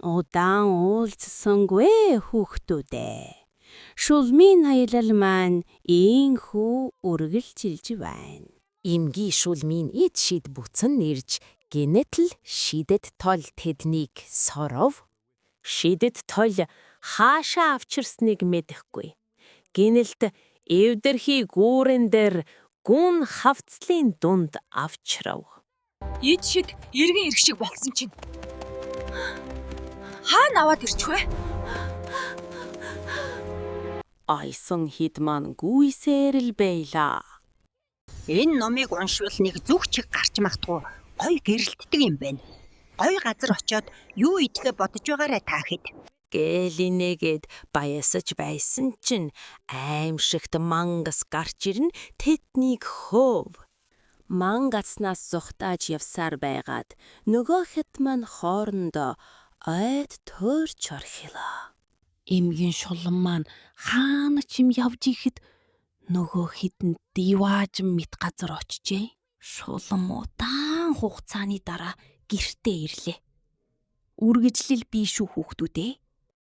Удаан уулзсангүй хүүхдүүд ээ. Шулмын аялал маань ийнхүү үргэлжилж байна. Эмгийн шулмын эд шид буцан ирж гэнэт л шидэт тол тэднийг соров. Шидэт тол хаашаа авчирсныг мэдэхгүй. Гэнэлт эвдэрхий гүүрэн дээр гүн хавцлын дунд авчрав. Эд шид эргэн ирэх шиг болсон чинь. Хаана аваад ирчих вэ? Аясан хэд маань гүйсээр л байлаа. Энэ номыг уншвал нэг зүг чиг гарч магтгүй гоё гэрэлтдэг юм байна. Гоё газар очиод юу идэхээ бодож байгаарай та хэд. Гэлинэгээд баясаж байсан чинь аимшигт мангас гарч ирэн тэднийг хөөв. Мангаснаас зугтааж явсаар байгаад нөгөө хэд маань хоорондоо ойд төөрч орхилоо. Эмгийн шулам маань хаана ч юм явж ихэд нөгөө хэдэнд диваажин мэт газар очжээ. Шулам удаан хугацааны дараа гэртээ ирлээ. Үргэжлэл бий шүү хүүхдүүд ээ.